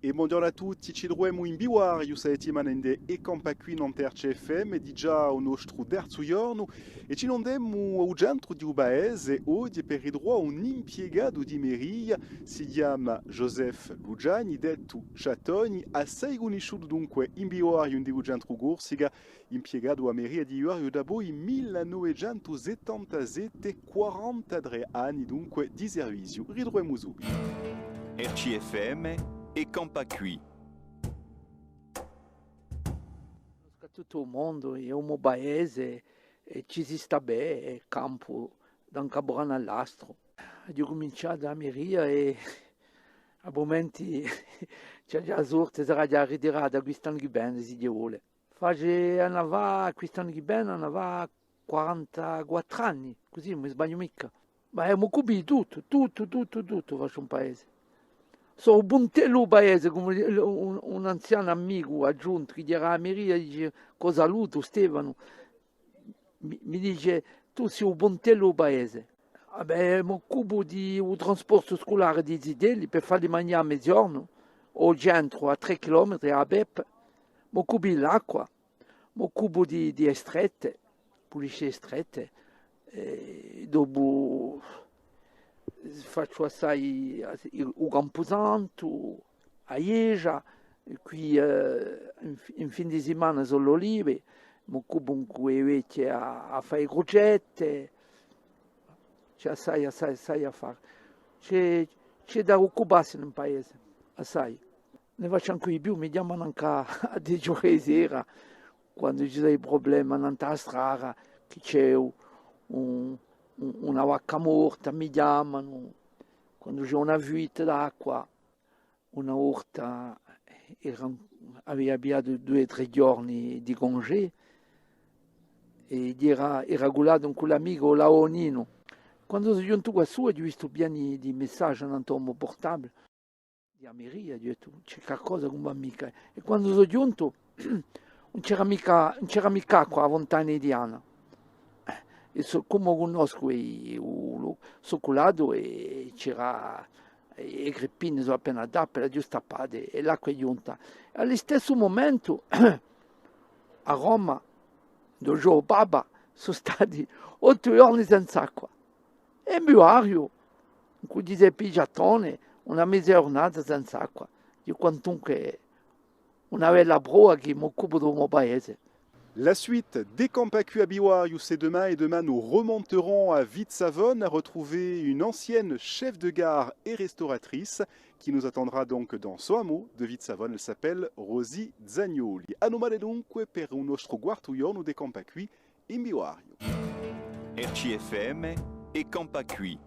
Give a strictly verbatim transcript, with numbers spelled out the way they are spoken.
È bonghjornu à tutti, ci truvemu in Bivariu sta settimana ind'è È campà quì nant'à R C F M, digià u nostru terzu ghjornu, è ci n'andemu à u centru di u paese, oghje per ritruvà un impiegatu di meria, si chjama Joseph Luciani, dettu Ciattoni, assai cunnisciutu dunque in Bivariu, ind'è u centru Corsica, impiegatu à a meria di Bivariu dapoi mille novecentu settantasette, quarantatrè anni dunque di serviziu. Ritruvemu subitu. R C F M, È campà quì. Cunnoscu tuttu u mondu, hè u mo paese, è ci si stà bè, è campu da un campudanu à l'altru. Aghju cuminciatu a meria è à mumenti ci hè a sorte, sarà ghjà ritirata quist'annu chì vene, sì Diu vole. Face, anu à fà, quist'annu chì vene, anu à fà quarantaquattru anni, cusì ùn mi sbagliu micca. Ma, eh, m'occupu di tuttu, tuttu, tuttu, tuttu facciu in paese. Sò u puntellu di u paese, cum'è un, un anzianu amicu aghjuntu chì era à a meria, dice, ch'o salutu, Stefanu, mi, mi dice, tù sì u puntellu di u paese. Vabbè, m'occupu di u trasportu sculare di i zitelli per falli manghjà à meziornu, à u centru, à trè chilometri, à a Peppa, m'occupu di l'acqua. M'occupu di, di e strette, pulisce e strette, è dopu facciu assai u campusantu, a ghjesgia, è quì, eh, in, in fin di simana sò l'olive, m'occupu cù e vechje à, à fà e crucette, ci hè assai, assai, assai à fà. Ci hè, ci hè da occupassi in paese, assai. Ne facciu ancu di più, mi chjamanu ancu à, à dece ore di sera, quandu ci sò i prublemi nant'à a strada, chì ci hè un, un, una vacca morta, mi chjamanu, quandu ci hè una fuite d'acqua, una volta era, avia pigliatu dui o trè ghjorni di congé, è era, era cullatu cù l'amicu Laoninu. Quandu sò ghjuntu quassù, aghju vistu pieni di messaggi nant'à u mo portable. Di a meria, aghju dettu, ci hè qualcosa chì ùn và micca. È quandu sò ghjuntu, ùn c'era micca, ùn c'era micca acqua à a funtana di Diana. Eh, è sò, cum'o cunnoscu, è, u, u, sò cullatu è c'era, è, e grippine sò appena tappe, l'aghju stappate, è l'acqua hè ghjunta. È à listessu mumentu, à Roma, induve ghjè u Papa, sò stati ottu ghjorni senza acqua. È in Bivariu, cù Ghjiseppi Ciattoni, una meza ghjurnata senza acqua. Dicu, quantunque, una bella prova chì m'occupu di u mo paese. La suite d'È campà quì à Bivariu, c'est demain, et demain nous remonterons à Vizzavona, retrouver une ancienne chef de gare et restauratrice qui nous attendra donc dans son hameau de Vizzavona. Elle s'appelle Rosie Zagnoli. À dumane dunque per u nostru quartu ghjornu d'È campà quì in Bivariu. R C F M, È campà quì.